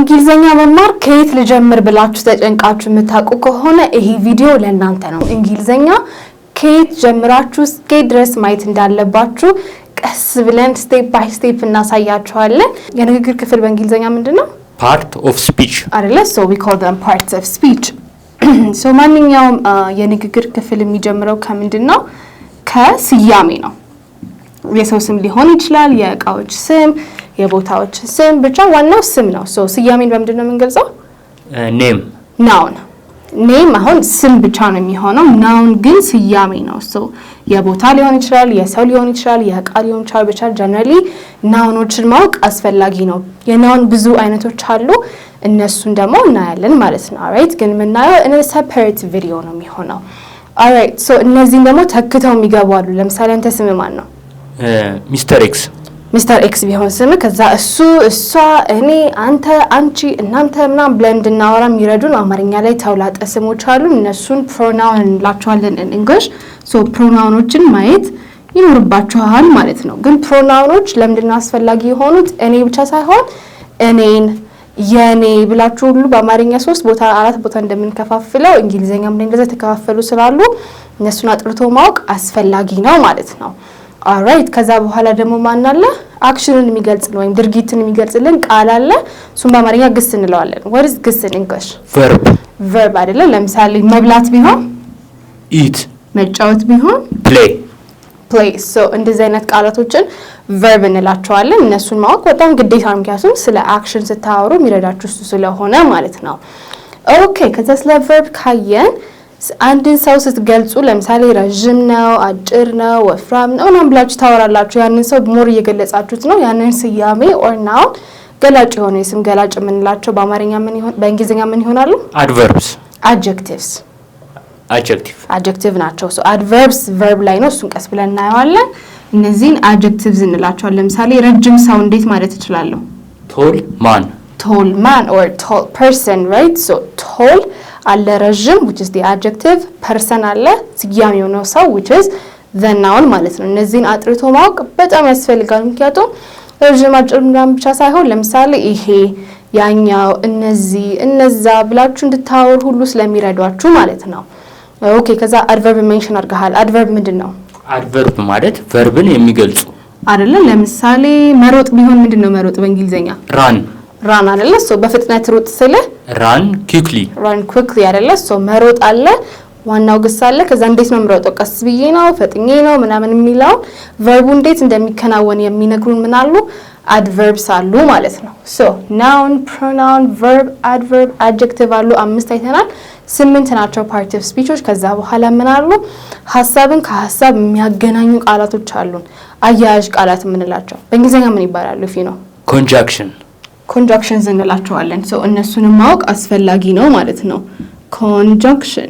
እንግሊዘኛ መማር ከየት ልጀምር ብላችሁ ተጨንቃችሁ የምታውቁ ከሆነ ይሄ ቪዲዮ ለእናንተ ነው። እንግሊዘኛ ከየት ጀምራችሁ እስከየት ድረስ ማየት እንዳለባችሁ ቀስ ብለን step by step እናሳያችኋለን። የንግግር ክፍል በእንግሊዘኛ ምንድን ነው? Part of speech. አይደለ? So we call them parts of speech። So ማንኛውም የንግግር ክፍል የሚጀምረው ከምንድን ነው? ከስያሜ ነው። የሰው ስም ሊሆን ይችላል፣ የእቃዎች ስም፣ የቦታዎች ስም፣ ብቻ ዋናው ስም ነው። So ስያሜን በምንድን ነው የምንገልጸው? Name. Noun። Name አሁን ስም ብቻ ነው የሚሆነው። Noun ግን ስያሜ ነው። So የቦታ ሊሆን ይችላል፣ የሰው ሊሆን ይችላል፣ የእቃ ሊሆን ይችላል። ብቻ generally noun ኦችን ማወቅ አስፈላጊ ነው። የ noun ብዙ አይነቶች አሉ። እነሱን ደግሞ እናያለን ማለት ነው። Alright፣ ግን የምናየው in a separate video ነው የሚሆነው። Alright፣ so እነዚህን ደግሞ ተክተው የሚገቡ አሉ። ለምሳሌ አንተ ስምህ ማን ነው? Mister X. Mister X ቢሆን ስም፣ ከዛ እሱ፣ እሷ፣ እኔ፣ አንተ፣ አንቺ፣ እናንተ ምናምን ብለን እንድናወራ የሚረዱን አማርኛ ላይ ተውላጠ ስሞች አሉ። እነሱን pronoun እንላቸዋለን in English። So pronoun ኦችን ማየት ይኖርባችኋል ማለት ነው። ግን pronoun ኦች ለምንድን ነው አስፈላጊ የሆኑት? እኔ ብቻ ሳይሆን እኔን፣ የኔ ብላችሁ ሁሉ በአማርኛ ሶስት ቦታ አራት ቦታ እንደምንከፋፍለው እንግሊዝኛም ላይ እንደዛ የተከፋፈሉ ስላሉ እነሱን አጥርቶ ማወቅ አስፈላጊ ነው ማለት ነው። Alright፣ ከዛ በኋላ ደግሞ ማን አለ? Action ን የሚገልጽልን ወይም ድርጊትን የሚገልጽልን ቃል አለ። እሱም በአማርኛ ግስ እንለዋለን። What is ግስ in English? Verb. Verb አይደለ? ለምሳሌ መብላት ቢሆን? Eat. መጫወት ቢሆን? Play. Play። So እንደዚህ አይነት ቃላቶችን verb እንላቸዋለን። እነሱን ማወቅ በጣም ግዴታ ነው፣ ምክንያቱም ስለ action ስታወሩ የሚረዳችሁ እሱ ስለሆነ ማለት ነው። Okay፣ ከዛ ስለ verb ካየን አንድን ሰው ስትገልጹ ለምሳሌ ረዥም ነው፣ አጭር ነው፣ ወፍራም ነው ምናምን ብላችሁ ታወራላችሁ። ያንን ሰው more እየገለጻችሁት ነው። ያንን ስያሜ or noun ገላጭ የሆነ የስም ገላጭ የምንላቸው በአማርኛ ምን ይሆን፣ በእንግሊዝኛ ምን ይሆናሉ? Adverbs. Adjectives. Adjective. Adjective ናቸው። So adverbs verb ላይ ነው። እሱን ቀስ ብለን እናየዋለን። እነዚህን adjectives እንላቸዋለን። ለምሳሌ ረጅም ሰው እንዴት ማለት እችላለሁ? Tall man. Tall man or tall person, right? So tall አለ ረዥም which is the adjective፣ person አለ ስያሜ የሆነው ሰው which is the noun ማለት ነው። እነዚህን አጥርቶ ማወቅ በጣም ያስፈልጋል። ምክንያቱም ረዥም አጭር ምናምን ብቻ ሳይሆን ለምሳሌ ይሄ፣ ያኛው፣ እነዚህ፣ እነዛ ብላችሁ እንድታወሩ ሁሉ ስለሚረዷችሁ ማለት ነው። Okay፣ ከዛ adverb mention አድርገሃል። Adverb ምንድን ነው? Adverb ማለት verb ን የሚገልጹ። አይደለ? ለምሳሌ መሮጥ ቢሆን ምንድን ነው መሮጥ በእንግሊዝኛ? Run. Run አይደለ? So በፍጥነት ሩጥ ስልህ? Run quickly. Run quickly አይደለ? So መሮጥ አለ፣ ዋናው ግስ አለ። ከዛ እንዴት ነው የምሮጠው? ቀስ ብዬ ነው፣ ፈጥኜ ነው ምናምን የሚለውን verb ኡ እንዴት እንደሚከናወን የሚነግሩን ምን አሉ? Adverbs አሉ ማለት ነው። So noun፣ pronoun፣ verb፣ adverb፣ adjective አሉ። አምስት አይተናል። ስምንት ናቸው part of speech ኦች። ከዛ በኋላ ምን አሉ? ሀሳብን ከሀሳብ የሚያገናኙ ቃላቶች አሉን። አያያዥ ቃላት የምንላቸው በእንግሊዝኛ ምን ይባላሉ? ፊ ነው። Conjunction. Conjunctions እንላቸዋለን። So እነሱንም ማወቅ አስፈላጊ ነው ማለት ነው። Conjunction፣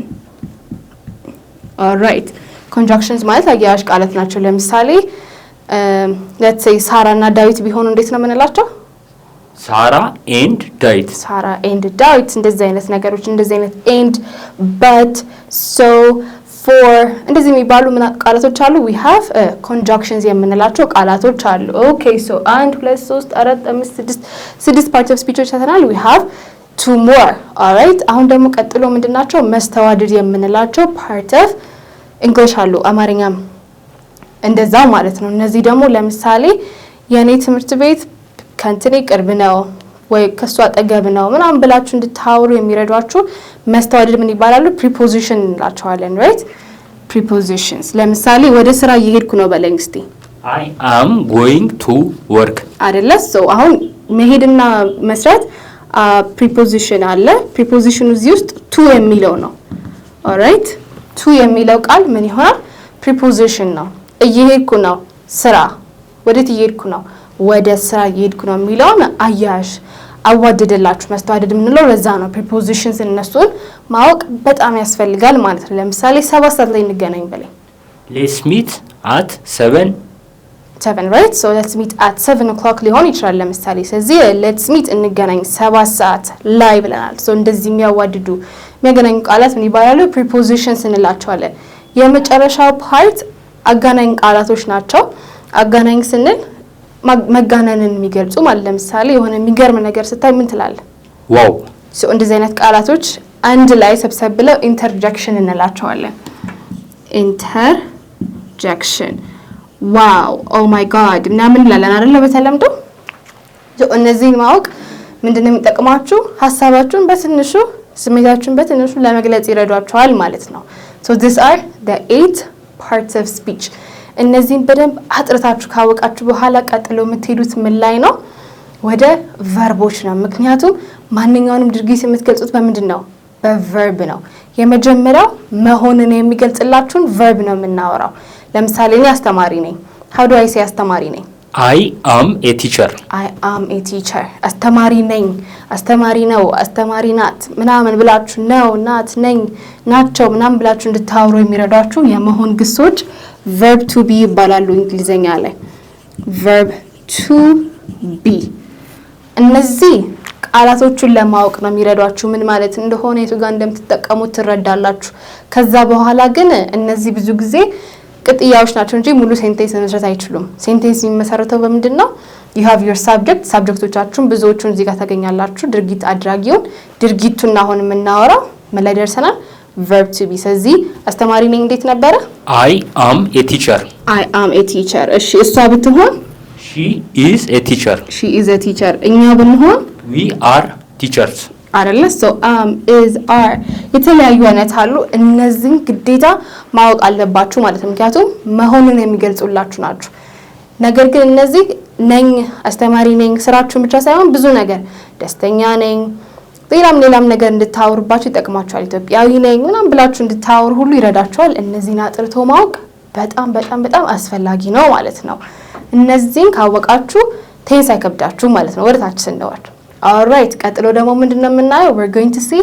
alright። Conjunctions ማለት አያያዥ ቃላት ናቸው። ለምሳሌ let's say ሳራ እና ዳዊት ቢሆኑ እንዴት ነው የምንላቸው? ሳራ and ዳዊት። ሳራ and ዳዊት። እንደዚህ አይነት ነገሮች፣ እንደዚህ አይነት and፣ but፣ so፣ for እንደዚህ የሚባሉ ምን ቃላቶች አሉ? We have conjunctions የምንላቸው ቃላቶች አሉ። Okay፣ so አንድ፣ ሁለት፣ ሶስት፣ አራት፣ አምስት፣ ስድስት፣ ስድስት part of speech ኦች አይተናል። We have two more፣ alright። አሁን ደግሞ ቀጥሎ ምንድናቸው? መስተዋድድ የምንላቸው part of English አሉ። አማርኛም እንደዛው ማለት ነው። እነዚህ ደግሞ ለምሳሌ የእኔ ትምህርት ቤት ከእንትኔ ቅርብ ነው ወይ ከእሱ አጠገብ ነው ምናምን ብላችሁ እንድታወሩ የሚረዷችሁ መስተዋድድ ምን ይባላሉ? Preposition እንላቸዋለን። Right፣ prepositions። ለምሳሌ ወደ ስራ እየሄድኩ ነው በለኝ እስቲ። I am going to work. አይደለ? So አሁን መሄድና መስራት preposition አለ። Preposition ኑ እዚህ ውስጥ to የሚለው ነው። Alright፣ to የሚለው ቃል ምን ይሆናል? Preposition ነው። እየሄድኩ ነው ስራ። ወዴት እየሄድኩ ነው? ወደ ስራ እየሄድኩ ነው የሚለውን አያያዥ አዋደደላችሁ። መስተዋደድ የምንለው ለዛ ነው። Prepositions እነሱን ማወቅ በጣም ያስፈልጋል ማለት ነው። ለምሳሌ 7 ሰዓት ላይ እንገናኝ በለኝ። Let's meet at 7. 7, right? So let's meet at 7 o'clock ሊሆን ይችላል ለምሳሌ። ስለዚህ let's meet እንገናኝ 7 ሰዓት ላይ ብለናል። So እንደዚህ የሚያዋድዱ የሚያገናኙ ቃላት ምን ይባላሉ? Prepositions እንላቸዋለን። የመጨረሻው part አገናኝ ቃላቶች ናቸው። አገናኝ ስንል መጋነንን የሚገልጹ ማለት። ለምሳሌ የሆነ የሚገርም ነገር ስታይ ምን ትላለህ? Wow. So እንደዚህ አይነት ቃላቶች አንድ ላይ ሰብሰብ ብለው interjection እንላቸዋለን። Interjection, wow, oh my God ምናምን እንላለን አይደለ? በተለምዶ። So እነዚህን ማወቅ ምንድነው የሚጠቅማችሁ? ሀሳባችሁን በትንሹ፣ ስሜታችሁን በትንሹ ለመግለጽ ይረዷችኋል ማለት ነው። So these are the eight parts of speech። እነዚህን በደንብ አጥርታችሁ ካወቃችሁ በኋላ ቀጥሎ የምትሄዱት ምን ላይ ነው? ወደ verb ኦች ነው። ምክንያቱም ማንኛውንም ድርጊት የምትገልጹት በምንድን ነው? በ verb ነው። የመጀመሪያው መሆንን የሚገልጽላችሁን verb ነው የምናወራው። ለምሳሌ እኔ አስተማሪ ነኝ። How do I say አስተማሪ ነኝ? I am a teacher. I am a teacher። አስተማሪ ነኝ፣ አስተማሪ ነው፣ አስተማሪ ናት ምናምን ብላችሁ፣ ነው፣ ናት፣ ነኝ፣ ናቸው ምናምን ብላችሁ እንድታወሩ የሚረዷችሁ የመሆን ግሶች verb to be ይባላሉ እንግሊዝኛ ላይ። Verb to be። እነዚህ ቃላቶቹን ለማወቅ ነው የሚረዷችሁ። ምን ማለት እንደሆነ፣ የቱ ጋር እንደምትጠቀሙት ትረዳላችሁ። ከዛ በኋላ ግን እነዚህ ብዙ ጊዜ ቅጥያዎች ናቸው እንጂ ሙሉ sentence መመስረት አይችሉም። Sentence የሚመሰረተው በምንድን ነው? You have your subject። Subject ኦቻችሁን ብዙዎቹን እዚህ ጋር ታገኛላችሁ። ድርጊት አድራጊውን፣ ድርጊቱን አሁን የምናወራው ምን ላይ ደርሰናል? Verb to be። ስለዚህ አስተማሪ ነኝ እንዴት ነበረ? I am a teacher. I am a teacher። እሺ፣ እሷ ብትሆን? She is a teacher. She is a teacher። እኛ ብንሆን? We are teachers. አይደለ? So am, is, are የተለያዩ አይነት አሉ። እነዚህን ግዴታ ማወቅ አለባችሁ ማለት ነው። ምክንያቱም መሆንን የሚገልጹላችሁ ናቸው። ነገር ግን እነዚህ ነኝ፣ አስተማሪ ነኝ ስራችሁን ብቻ ሳይሆን ብዙ ነገር፣ ደስተኛ ነኝ፣ ሌላም ሌላም ነገር እንድታወሩባችሁ ይጠቅማችኋል። ኢትዮጵያዊ ነኝ ምናምን ብላችሁ እንድታወሩ ሁሉ ይረዳችኋል። እነዚህን አጥርቶ ማወቅ በጣም በጣም በጣም አስፈላጊ ነው ማለት ነው። እነዚህን ካወቃችሁ tense አይከብዳችሁ ማለት ነው። ወደ ታች ስንወርድ፣ alright፣ ቀጥሎ ደግሞ ምንድን ነው የምናየው? We're going to see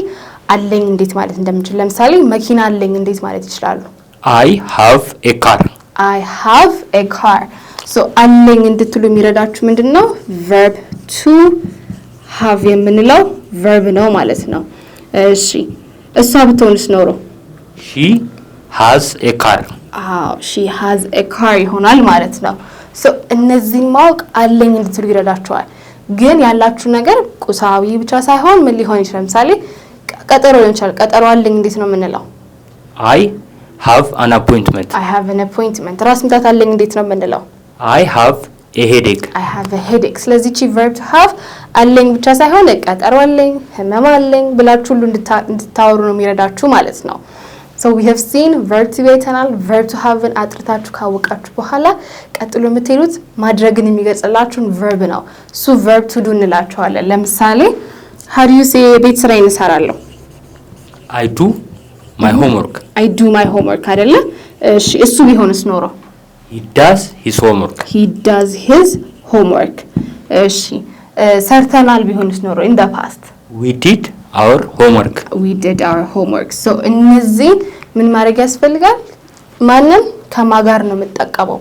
አለኝ እንዴት ማለት እንደምንችል። ለምሳሌ መኪና አለኝ እንዴት ማለት ይችላሉ? I have a car. I have a car። So አለኝ እንድትሉ የሚረዳችሁ ምንድን ነው? Verb to have የምንለው verb ነው ማለት ነው። እሺ፣ እሷ ብትሆንስ ኖሮ? She has a car. አዎ፣ she has a car ይሆናል ማለት ነው። So እነዚህን ማወቅ አለኝ እንድትሉ ይረዳችኋል። ግን ያላችሁ ነገር ቁሳዊ ብቻ ሳይሆን ምን ሊሆን ይችላል? ለምሳሌ ቀጠሮ ሊሆን ይችላል። ቀጠሮ አለኝ እንዴት ነው የምንለው? I have an appointment. I have an appointment። ራስ ምታት አለኝ እንዴት ነው የምንለው? I have a headache. I have a headache። ስለዚህ ቺ verb to have አለኝ ብቻ ሳይሆን ቀጠሮ አለኝ፣ ህመም አለኝ ብላችሁ ሁሉ እንድታወሩ ነው የሚረዳችሁ ማለት ነው። So we have seen verb to be አይተናል። Verb to have ን አጥርታችሁ ካወቃችሁ በኋላ ቀጥሎ የምትሄዱት ማድረግን የሚገልጽላችሁን verb ነው። እሱ verb to do እንላቸዋለን። ለምሳሌ how do you say ቤት ስራዬን እሰራለሁ? I do my homework. I do my homework አይደለ? እሺ፣ እሱ ቢሆንስ ኖሮ? He does his homework. He does his homework። እሺ፣ ሰርተናል ቢሆንስ ኖሮ in the past? We did our homework. We did our homework። So እነዚህ ምን ማድረግ ያስፈልጋል? ማንን ከማን ጋር ነው የምጠቀመው?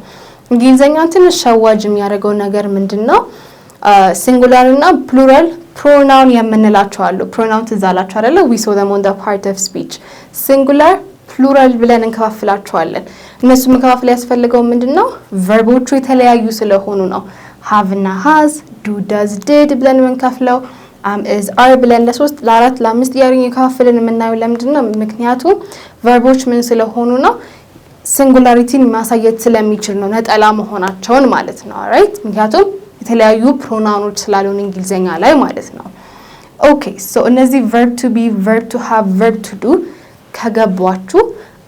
እንግሊዘኛን ትንሽ ሸዋጅ የሚያደርገው ነገር ምንድን ነው? Singular እና plural pronoun የምንላቸው አሉ። Pronoun ትዝ አላችሁ አይደለ? We saw them on the part of speech። Singular፣ plural ብለን እንከፋፍላቸዋለን። እነሱ መከፋፈል ያስፈልገው ምንድን ነው? Verb ኦቹ የተለያዩ ስለሆኑ ነው። Have እና has፣ do፣ does፣ did ብለን የምንከፍለው፣ am፣ is፣ are ብለን ለሶስት፣ ለአራት፣ ለአምስት እያደረግን የከፋፍልን የምናየው ለምንድን ነው? ምክንያቱም verb ኦች ምን ስለሆኑ ነው? Singularity ን ማሳየት ስለሚችል ነው፣ ነጠላ መሆናቸውን ማለት ነው። Right፣ ምክንያቱም የተለያዩ pronoun ኦች ስላሉን እንግሊዝኛ ላይ ማለት ነው። Okay, so እነዚህ verb to be፣ verb to have፣ verb to do ከገቧችሁ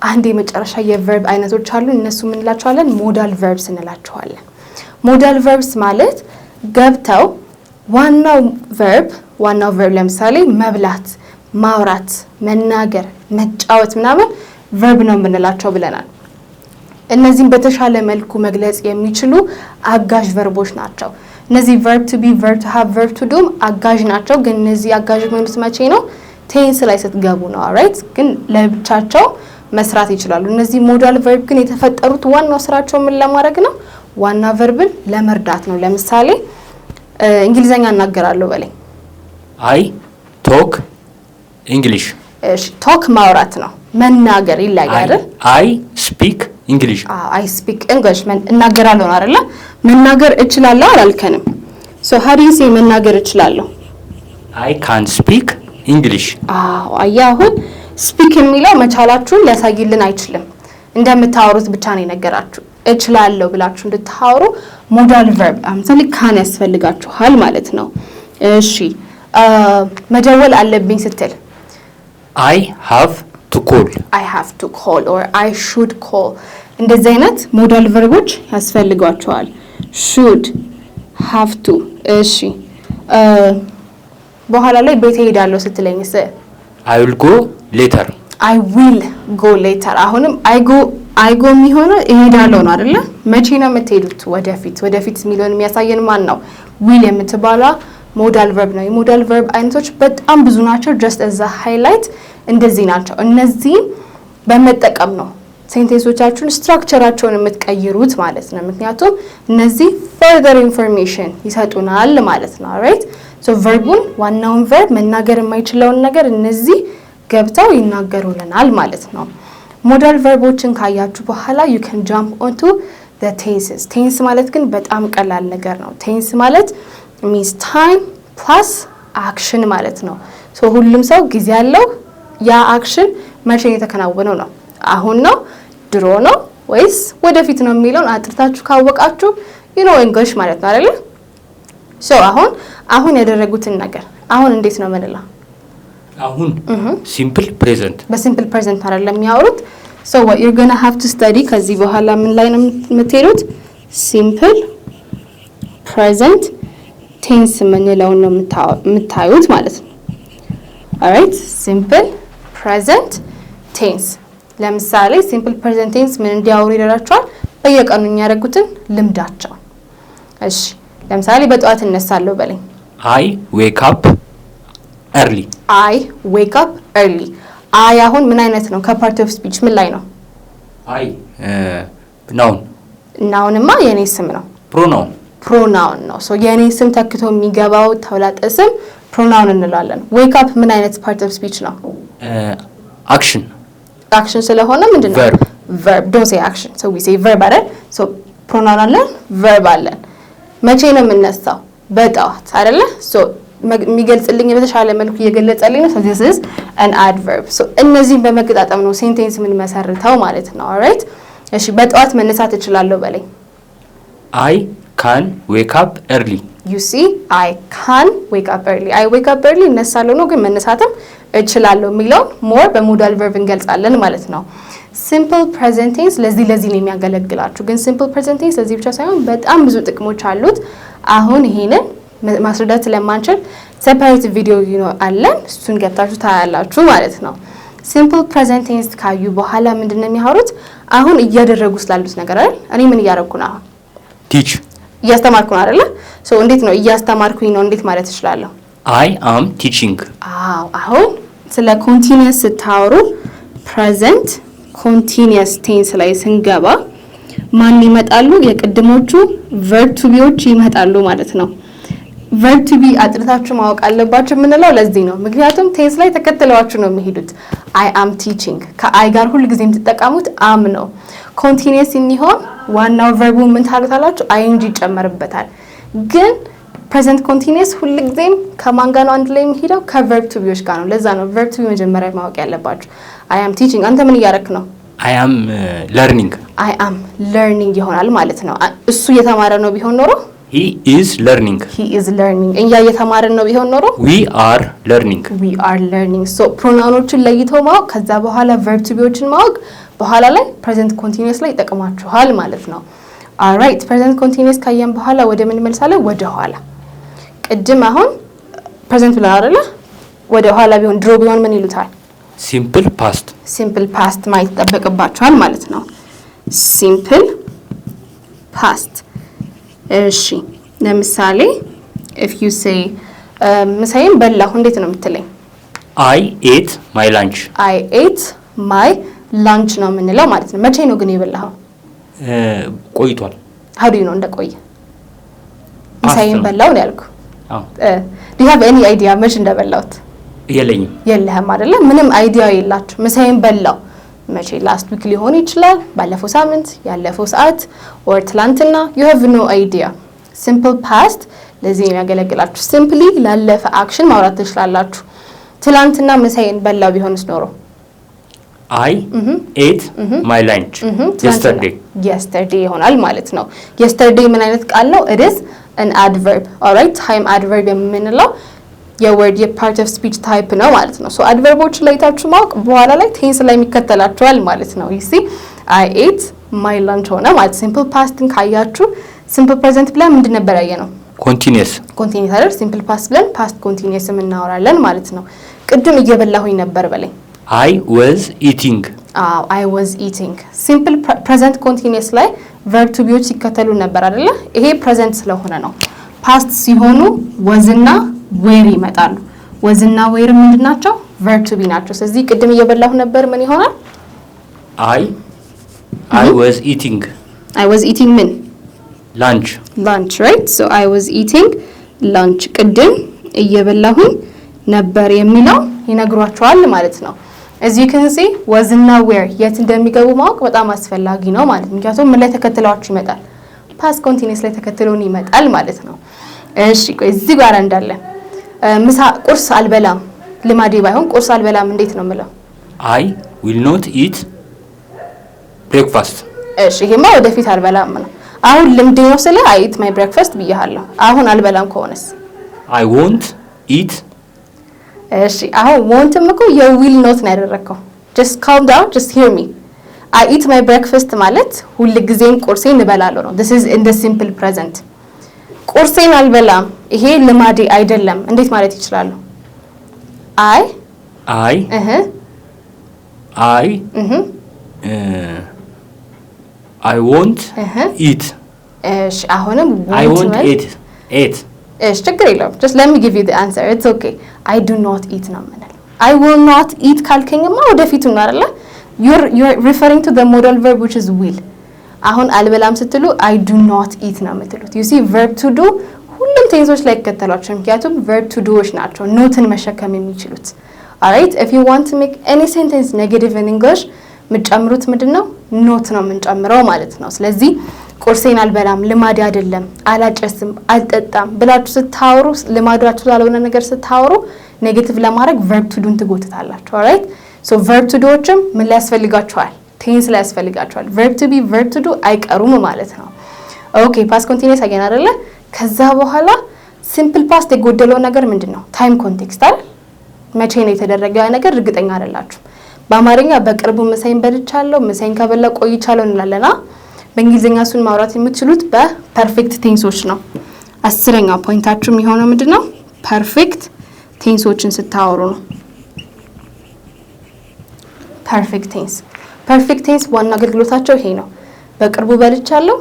አንድ የመጨረሻ የ verb አይነቶች አሉ። እነሱ ምን እንላቸዋለን? Modal verbs እንላቸዋለን። Modal verbs ማለት ገብተው ዋናው verb ለምሳሌ መብላት፣ ማውራት፣ መናገር፣ መጫወት ምናምን verb ነው የምንላቸው ብለናል። እነዚህም በተሻለ መልኩ መግለጽ የሚችሉ አጋዥ verb ኦች ናቸው። እነዚህ verb to be፣ verb to have፣ verb to do ም አጋዥ ናቸው። ግን እነዚህ አጋዥ የሚሆኑት መቼ ነው? Tense ላይ ስትገቡ ነው። Alright፣ ግን ለብቻቸው መስራት ይችላሉ። እነዚህ modal verb ግን የተፈጠሩት ዋናው ስራቸው ምን ለማድረግ ነው? ዋና verb ን ለመርዳት ነው። ለምሳሌ እንግሊዘኛ እናገራለሁ በለኝ። I talk English. እሺ፣ talk ማውራት ነው፣ መናገር ይለያል አይደል? I speak English. I speak English እናገራለሁ ነው አይደለ? መናገር እችላለሁ አላልከንም። So how do you say መናገር እችላለሁ? I can speak English. አዎ፣ አየህ፣ አሁን speak የሚለው መቻላችሁን ሊያሳይልን አይችልም። እንደምታወሩት ብቻ ነው የነገራችሁ። እችላለሁ ብላችሁ እንድታወሩ modal verb ለምሳሌ can ያስፈልጋችኋል ማለት ነው። እሺ፣ መደወል አለብኝ ስትል? I have to call. I have to call or I should call፣ እንደዚህ አይነት modal verb ኦች ያስፈልጓቸዋል። Should፣ have to። እሺ፣ በኋላ ላይ ቤት እሄዳለሁ ስትለኝስ? I will go later. I will go later። አሁንም I go፣ I go የሚሆነው እሄዳለሁ ነው አይደለ? መቼ ነው የምትሄዱት? ወደፊት። ወደፊት የሚለውን የሚያሳየን ማን ነው? Will የምትባሏ modal verb ነው። የ modal verb አይነቶች በጣም ብዙ ናቸው። Just as a highlight እንደዚህ ናቸው። እነዚህን በመጠቀም ነው sentence ኦቻችሁን structure ኣቸውን የምትቀይሩት ማለት ነው። ምክንያቱም እነዚህ further information ይሰጡናል ማለት ነው። Alright, so verb ኡን፣ ዋናውን verb መናገር የማይችለውን ነገር እነዚህ ገብተው ይናገሩልናል ማለት ነው። Modal verb ኦችን ካያችሁ በኋላ you can jump onto tenses። Tense ማለት ግን በጣም ቀላል ነገር ነው። Tense ማለት means time plus action ማለት ነው። So ሁሉም ሰው ጊዜ ያለው ያ action መቼ ነው የተከናወነው ነው። አሁን ነው፣ ድሮ ነው ወይስ ወደፊት ነው የሚለውን አጥርታችሁ ካወቃችሁ you know English ማለት ነው፣ አይደለ? So አሁን ያደረጉትን ነገር አሁን እንዴት ነው የምንለው? አሁን simple present. በ simple present አይደለም የሚያወሩት። So what you're gonna have to study፣ ከዚህ በኋላ ምን ላይ ነው የምትሄዱት? Simple present tense የምንለውን ነው የምታዩት ማለት ነው። Alright, simple present tense። ለምሳሌ simple present tense ምን እንዲያወሩ ይረዳቸዋል? በየቀኑ የሚያደርጉትን ልምዳቸው። እሺ፣ ለምሳሌ በጠዋት እነሳለሁ በለኝ። I wake up early. I wake up early። I አሁን ምን አይነት ነው? ከ part of speech ምን ላይ ነው? I noun. Noun ማ የኔ ስም ነው። Pronoun. Pronoun ነው። So የኔ ስም ተክቶ የሚገባው ተውላጠ ስም pronoun እንለዋለን። Wake up ምን አይነት part of speech ነው? Action. Action ስለሆነ ምንድን ነው? Verb. Verb. Don't say action, so we say verb አይደል? So pronoun አለን፣ verb አለን። መቼ ነው የምነሳው? በጠዋት አይደለ? So የሚገልጽልኝ በተሻለ መልኩ እየገለጸልኝ ነው። So this is an adverb. So እነዚህን በመገጣጠም ነው sentence የምንመሰርተው ማለት ነው። Alright፣ እሺ፣ በጠዋት መነሳት እችላለሁ በለኝ። I can wake up early. You see, I can wake up early. I wake up early እነሳለሁ ነው፣ ግን መነሳትም እችላለሁ የሚለውን more በ modal verb እንገልጻለን ማለት ነው። Simple present tense ለዚህ ነው የሚያገለግላችሁ። ግን simple present tense ለዚህ ብቻ ሳይሆን በጣም ብዙ ጥቅሞች አሉት። አሁን ይሄንን ማስረዳት ስለማንችል separate ቪዲዮ አለን፣ እሱን ገብታችሁ ታያላችሁ ማለት ነው። Simple present tense ካዩ በኋላ ምንድን ነው የሚያወሩት? አሁን እያደረጉ ስላሉት ነገር አይደል? እኔ ምን እያደረግኩ ነው አሁን? Teach. እያስተማርኩ ነው አይደለ? So እንዴት ነው እያስተማርኩኝ ነው እንዴት ማለት እችላለሁ? I am teaching. አዎ፣ አሁን ስለ continuous ስታወሩ present continuous tense ላይ ስንገባ ማን ይመጣሉ? የቅድሞቹ verb to be ዎች ይመጣሉ ማለት ነው። Verb to be አጥርታችሁ ማወቅ አለባችሁ የምንለው ለዚህ ነው። ምክንያቱም tense ላይ ተከትለዋችሁ ነው የሚሄዱት። I am teaching፣ ከ I ጋር ሁል ጊዜ የምትጠቀሙት am ነው። Continuous የሚሆን ዋናው verb ኡ ምን ታሉታላችሁ? Ing ይጨመርበታል። ግን present continuous ሁልጊዜም ከማን ጋር ነው አንድ ላይ የሚሄደው? ከ verb to be ዎች ጋር ነው። ለዛ ነው verb to be መጀመሪያ ማወቅ ያለባችሁ። I am teaching። አንተ ምን እያረክ ነው? I am learning. I am learning ይሆናል ማለት ነው። እሱ እየተማረ ነው ቢሆን ኖሮ? He is learning. He is learning። እኛ እየተማርን ነው ቢሆን ኖሮ? We are learning. We are learning። So pronoun ኦችን ለይቶ ማወቅ፣ ከዛ በኋላ verb to be ዎችን ማወቅ በኋላ ላይ present continuous ላይ ይጠቅማችኋል ማለት ነው። Alright, present continuous ካየን በኋላ ወደ ምን መልሳለን? ወደ ኋላ። ቅድም አሁን present ብለን አይደለ? ወደ ኋላ ቢሆን፣ ድሮ ቢሆን ምን ይሉታል? Simple past. Simple past ማየት ይጠበቅባችኋል ማለት ነው። Simple past። እሺ፣ ለምሳሌ if you say ምሳዬን በላሁ እንዴት ነው የምትለኝ? I ate my lunch. I ate my lunch ነው የምንለው ማለት ነው። መቼ ነው ግን የበላኸው? ቆይቷል። How do you know እንደቆየ? ምሳዬን ነው። በላው ነው ያልኩ። አዎ። Do you have any idea መች እንደበላሁት? የለኝም። የለህም አይደለ? ምንም idea የላችሁ። ምሳዬን በላው መቼ? Last week ሊሆን ይችላል፣ ባለፈው ሳምንት፣ ያለፈው ሰዓት or ትላንትና። You have no idea። Simple past ለዚህ ነው የሚያገለግላችሁ። Simply ላለፈ action ማውራት ትችላላችሁ። ትላንትና ምሳዬን በላው ቢሆንስ ኖሮ? I ate my lunch yesterday. Yesterday ይሆናል ማለት ነው። Yesterday ምን አይነት ቃል ነው? It is an adverb, alright። Time adverb የምንለው የ word የ part of speech type ነው ማለት ነው። So adverb ኦችን ለይታችሁ ማወቅ በኋላ ላይ tense ላይ የሚከተላችኋል ማለት ነው። You see, I ate my lunch ሆነ ማለት። Simple past ን ካያችሁ simple present ብለን ምንድን ነበር ያየነው? Continuous. Continuous አይደል? Simple past ብለን past continuous እናወራለን ማለት ነው። ቅድም እየበላሁኝ ነበር በለኝ። I was eating. አዎ፣ I was eating። Simple present continuous ላይ verb to be ዎች ሲከተሉ ነበር አይደለ? ይሄ present ስለሆነ ነው። Past ሲሆኑ was ና were ይመጣሉ። Was ና were ምንድን ናቸው? Verb to be ናቸው። ስለዚህ ቅድም እየበላሁ ነበር ምን ይሆናል? I was eating. I was eating ምን? Lunch. Lunch, right? So I was eating lunch፣ ቅድም እየበላሁኝ ነበር የሚለው ይነግሯቸዋል ማለት ነው። As you can see, was ና were የት እንደሚገቡ ማወቅ በጣም አስፈላጊ ነው ማለት ነው። ምክንያቱም ምን ላይ ተከትለዋችሁ ይመጣል? Past continuous ላይ ተከትሎን ይመጣል ማለት ነው። እሺ፣ ቆይ፣ እዚህ ጋር እንዳለ ምሳ ቁርስ አልበላም፣ ልማዴ ባይሆን ቁርስ አልበላም እንዴት ነው የምለው? I will not eat breakfast. እሺ፣ ይሄማ ወደፊት አልበላም ነው። አሁን ልምዴ ነው ስለ I eat my breakfast ብያለሁ። አሁን አልበላም ከሆነስ? I won't eat. እሺ፣ አሁን won't ም እኮ የ will not ነው ያደረግከው። Just calm down, just hear me. I eat my breakfast ማለት ሁል ጊዜም ቁርሴን እበላለሁ ነው። This is in the simple present። ቁርሴን አልበላም፣ ይሄ ልማዴ አይደለም እንዴት ማለት ይችላሉ? I I እህ I እህ I won't እህ eat. እሺ፣ አሁንም I won't won't ማለት eat ate. እሺ፣ ችግር የለውም። Just let me give you the answer. It's okay. I do not eat ነው የምንለው። I will not eat ካልከኝማ ወደፊቱ ነው አይደለ? You're referring to the modal verb, which is will። አሁን አልበላም ስትሉ I do not eat ነው የምትሉት። You see, verb to do ሁሉም tense ኦች ላይ ይከተሏቸው፣ ምክንያቱም verb to do ዎች ናቸው not ን መሸከም የሚችሉት። Alright, if you want to make any sentence negative in English, የምትጨምሩት ምንድን ነው? Not ነው የምንጨምረው ማለት ነው። ስለዚህ ቁርሴን አልበላም፣ ልማዴ አይደለም፣ አላጨስም፣ አልጠጣም ብላችሁ ስታወሩ፣ ልማዳችሁ ላልሆነ ነገር ስታወሩ negative ለማድረግ verb to do ን ትጎትታላችሁ። Alright, so verb to do ዎችም ምን ላይ ያስፈልጋቸዋል? Tense ላይ ያስፈልጋቸዋል። Verb to be፣ verb to do አይቀሩም ማለት ነው። Okay, past continuous አየን አይደለ? ከዛ በኋላ simple past የጎደለው ነገር ምንድን ነው? Time context አይደል? መቼ ነው የተደረገ ያ ነገር እርግጠኛ አይደላችሁም። በአማርኛ በቅርቡ ምሳዬን በልቻለሁ፣ ምሳዬን ከበላ ቆይቻለሁ እንላለና በእንግሊዝኛ እሱን ማውራት የምትችሉት በ perfect tense ኦች ነው። 10ኛው point ኣችሁ የሚሆነው ምንድን ነው? Perfect tense ኦችን ስታወሩ ነው። Perfect tense፣ perfect tense ዋና አገልግሎታቸው ይሄ ነው። በቅርቡ በልቻለሁ፣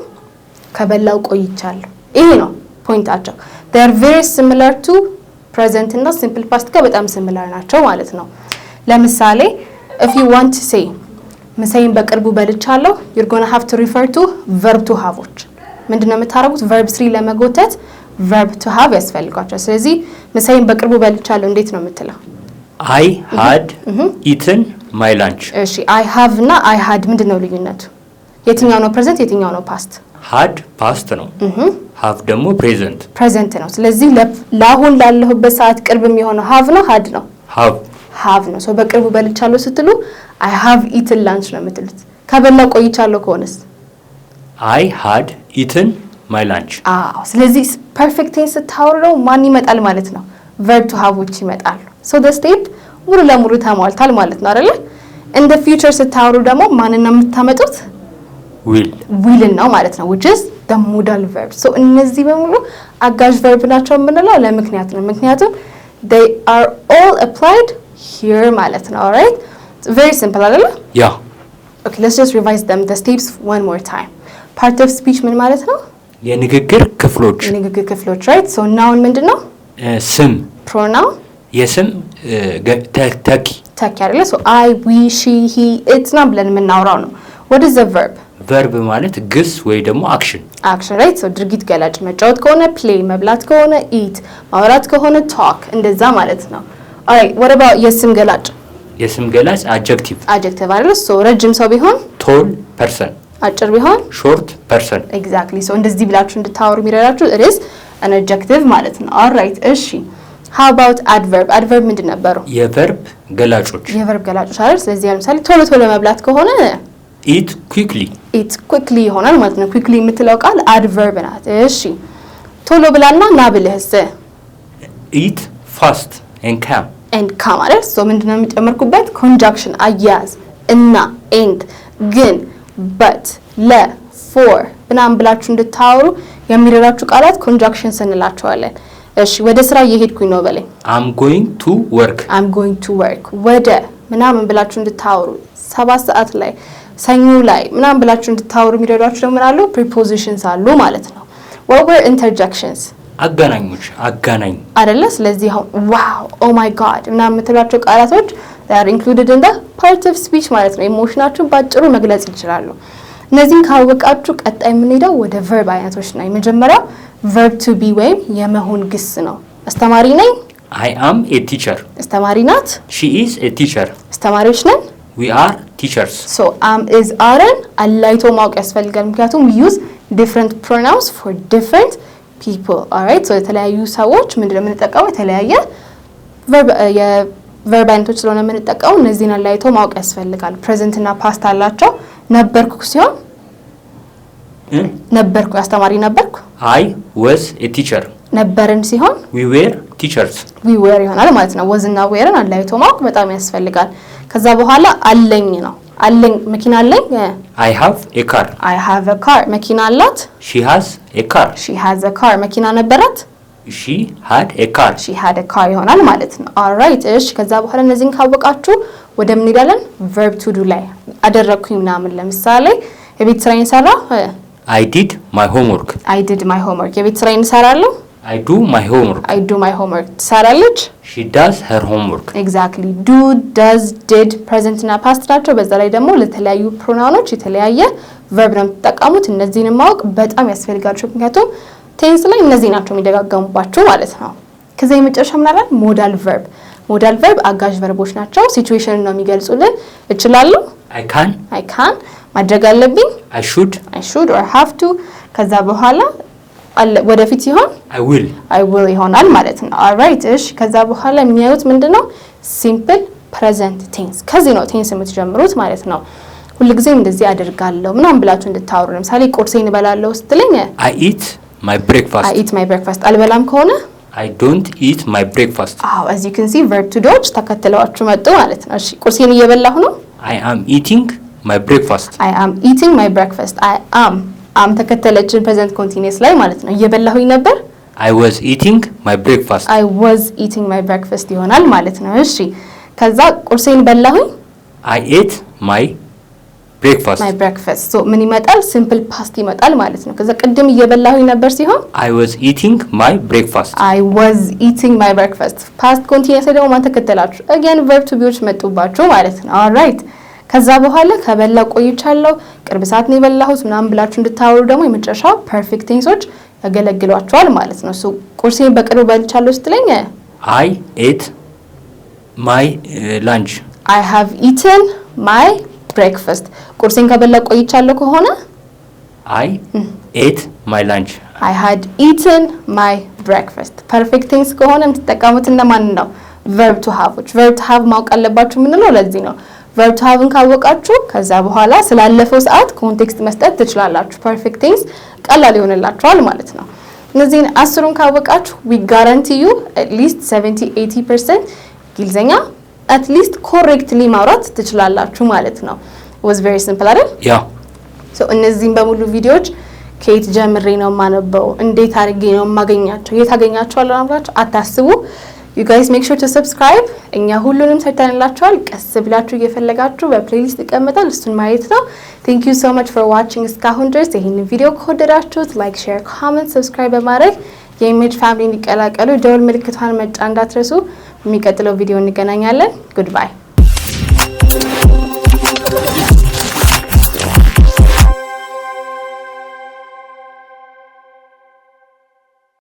ከበላው ቆይቻለሁ። ይሄ ነው point ኣቸው። They are very similar to present እና simple past ጋር በጣም similar ናቸው ማለት ነው። ለምሳሌ if you want to say ምሳዬን በቅርቡ በልቻለሁ፣ you're gonna have to refer to verb to have ኦች። ምንድነው የምታደርጉት? Verb three ለመጎተት verb to have ያስፈልጓቸዋል። ስለዚህ ምሳዬን በቅርቡ በልቻለሁ እንዴት ነው የምትለው? I had eaten my lunch. እሺ፣ I have እና I had ምንድን ነው ልዩነቱ? የትኛው ነው present የትኛው ነው past? Had past ነው፣ have ደግሞ present. Present ነው። ስለዚህ ለአሁን ላለሁበት ሰዓት ቅርብ የሚሆነው have ነው had ነው? Have. Have ነው። So በቅርቡ በልቻለሁ ስትሉ I have eaten lunch ነው የምትሉት። ከበላው ቆይቻለሁ ከሆነስ? I had eaten my lunch. አዎ። ስለዚህ perfect tense ስታወሩ ደግሞ ማን ይመጣል ማለት ነው? Verb to have ኦች ይመጣሉ። So the step ሙሉ ለሙሉ ተሟልቷል ማለት ነው አይደለ? In the future ስታወሩ ደግሞ ማንን ነው የምታመጡት? Will. Will ን ነው ማለት ነው፣ which is the modal verb። So እነዚህ በሙሉ አጋዥ verb ናቸው የምንለው ለምክንያት ነው። ምክንያቱም they are all applied here ማለት ነው። Alright, very simple አይደለ? Yeah. Okay, let's just revise them, the steps, one more time። Part of speech ምን ማለት ነው? የንግግር ክፍሎች። የንግግር ክፍሎች፣ right። So noun ምንድን ነው? ስም። Pronoun? የስም ተኪ። ተኪ አይደለ? So I, we, she, he, it ና ብለን የምናወራው ነው። What is the verb? Verb ማለት ግስ ወይ ደግሞ action. Action, right። So ድርጊት ገላጭ፣ መጫወት ከሆነ play፣ መብላት ከሆነ eat፣ ማውራት ከሆነ talk፣ እንደዛ ማለት ነው። Alright, what about የስም ገላጭ? የስም ገላጭ adjective. Adjective አይደለ? So ረጅም ሰው ቢሆን? Tall person. አጭር ቢሆን Short person. Exactly. So እንደዚህ ብላችሁ እንድታወሩ የሚረዳችሁ is an adjective ማለት ነው። Alright, እሺ፣ how about adverb? Adverb ምንድን ነበሩ? የ verb ገላጮች። የ verb ገላጮች አይደል? ስለዚህ ለምሳሌ ቶሎ ቶሎ መብላት ከሆነ Eat quickly. Eat quickly ይሆናል ማለት ነው። Quickly የምትለው ቃል adverb ናት። እሺ፣ ቶሎ ብላና ና ብልህስ? Eat fast and come. And come አይደል? So ምንድነው የሚጨመርኩበት? Conjunction አያያዝ እና and ግን but ለ for ምናምን ብላችሁ እንድታወሩ የሚረዳችሁ ቃላት conjunctions እንላቸዋለን። እሺ፣ ወደ ስራ እየሄድኩኝ ነው በለኝ። I'm going to work. I'm going to work። ወደ ምናምን ብላችሁ እንድታወሩ 7 ሰዓት ላይ ሰኞ ላይ ምናምን ብላችሁ እንድታወሩ የሚረዷችሁ ደግሞ ምን አሉ? Prepositions አሉ ማለት ነው። What were interjections? አገናኞች፣ አገናኝ። አይደለ? ስለዚህ አሁን wow፣ oh my God ምናምን የምትሏቸው ቃላቶች are included in the part of speech ማለት ነው። Emotion ኣችሁን ባጭሩ መግለጽ ይችላሉ። እነዚህን ካወቃችሁ ቀጣይ የምንሄደው ወደ verb አይነቶች ነው። የመጀመሪያው verb to be ወይም የመሆን ግስ ነው። አስተማሪ ነኝ። I am a teacher. አስተማሪ ናት። She is a teacher. አስተማሪዎች ነን። We are teachers. So am, is, are ን አላይቶ ማወቅ ያስፈልጋል። ምክንያቱም use different pronouns for different people, alright። So የተለያዩ ሰዎች ምንድነው የምንጠቀመው? የተለያየ የ verb አይነቶች ስለሆነ የምንጠቀመው እነዚህን አለያይቶ ማወቅ ያስፈልጋል። Present እና past አላቸው። ነበርኩ ሲሆን ነበርኩ፣ አስተማሪ ነበርኩ። I was a teacher. ነበርን ሲሆን We were teachers. We were ይሆናል ማለት ነው። Was እና were ን አለያይቶ ማወቅ በጣም ያስፈልጋል። ከዛ በኋላ አለኝ ነው። አለኝ፣ መኪና አለኝ። I have a car. I have a car። መኪና አላት። She has a car. She has a car። መኪና ነበራት። She had a car. She had a car ይሆናል ማለት ነው። Alright, እሺ። ከዛ በኋላ እነዚህን ካወቃችሁ ወደ ምን እንሄዳለን? Verb to do ላይ አደረግኩኝ ምናምን። ለምሳሌ የቤት ስራዬን ሰራሁ። I did my homework. I did my homework። የቤት ስራዬን እሰራለሁ። I do my homework. I do my homework። ትሰራለች። She does her homework. Exactly. Do, does, did present እና past ናቸው። በዛ ላይ ደግሞ ለተለያዩ pronoun ኦች የተለያየ verb ነው የምትጠቀሙት። እነዚህን ማወቅ በጣም ያስፈልጋቸው፣ ምክንያቱም tense ላይ እነዚህ ናቸው የሚደጋገሙባችሁ ማለት ነው። ከዛ የመጨረሻ ምናለን modal verb። Modal verb አጋዥ verb ኦች ናቸው። Situation ነው የሚገልጹልን። እችላለሁ፣ I can. I can፣ ማድረግ አለብኝ፣ I should. I should or have to። ከዛ በኋላ ወደፊት ሲሆን I will. I will ይሆናል ማለት ነው። Alright, እሺ። ከዛ በኋላ የሚያዩት ምንድነው? Simple present tense። ከዚህ ነው tense የምትጀምሩት ማለት ነው። ሁልጊዜም እንደዚህ አደርጋለሁ ምናምን ብላችሁ እንድታወሩ። ለምሳሌ ቁርሴን እበላለሁ ስትለኝ I eat my breakfast. I eat my breakfast። አልበላም ከሆነ I don't eat my breakfast. አዎ፣ as you can see, verb to do ዎች ተከትለዋችሁ መጡ ማለት ነው። እሺ፣ ቁርሴን እየበላሁ ነው። I am eating my breakfast. I am eating my breakfast። I am፣ am ተከተለችን present continuous ላይ ማለት ነው። እየበላሁኝ ነበር። I was eating my breakfast. I was eating my breakfast ይሆናል ማለት ነው። እሺ፣ ከዛ ቁርሴን በላሁኝ። I ate my breakfast. My breakfast። So ምን ይመጣል? Simple past ይመጣል ማለት ነው። ከዛ ቅድም እየበላሁኝ ነበር ሲሆን I was eating my breakfast. I was eating my breakfast። Past continuous ላይ ደግሞ ማን ተከተላችሁ? Again verb to be ዎች መጡባችሁ ማለት ነው። Alright፣ ከዛ በኋላ ከበላሁ ቆይቻለሁ፣ ቅርብ ሰዓት ነው የበላሁት ምናምን ብላችሁ እንድታወሩ ደግሞ የመጨረሻው perfect tense ኦች ያገለግሏችኋል ማለት ነው። So ቁርሴን በቅርቡ በልቻለሁ ስትለኝ I ate my lunch. I have eaten my breakfast። ቁርሴን ከበላሁ ቆይቻለሁ ከሆነ I ate my lunch. I had eaten my breakfast። Perfect tense ከሆነ የምትጠቀሙት እነማን ነው? Verb to have ኦች። Verb to have ማወቅ አለባችሁ የምንለው ለዚህ ነው። Verb to have ን ካወቃችሁ ከዛ በኋላ ስላለፈው ሰዓት context መስጠት ትችላላችሁ። Perfect tense ቀላል ይሆንላችኋል ማለት ነው። እነዚህን 10ሩን ካወቃችሁ we guarantee you at least 70 80% እንግሊዝኛ at least correctly ማውራት ትችላላችሁ ማለት ነው። Was very simple አይደል? Yeah. So እነዚህን በሙሉ ቪዲዮዎች ከየት ጀምሬ ነው የማነበው፣ እንዴት አድርጌ ነው የማገኛቸው፣ የት አገኛቸዋለሁ ብላችሁ አታስቡ። You guys make sure to subscribe። እኛ ሁሉንም ሰርተንላችኋል። ቀስ ብላችሁ እየፈለጋችሁ በ playlist ይቀመጣል፣ እሱን ማየት ነው። Thank you so much for watching እስካሁን ድረስ። ይህንን ቪዲዮ ከወደዳችሁት like፣ share፣ comment፣ subscribe በማድረግ የ Image family እንዲቀላቀሉ ደወል ምልክቷን መጫን እንዳትረሱ። በሚቀጥለው ቪዲዮ እንገናኛለን። Goodbye.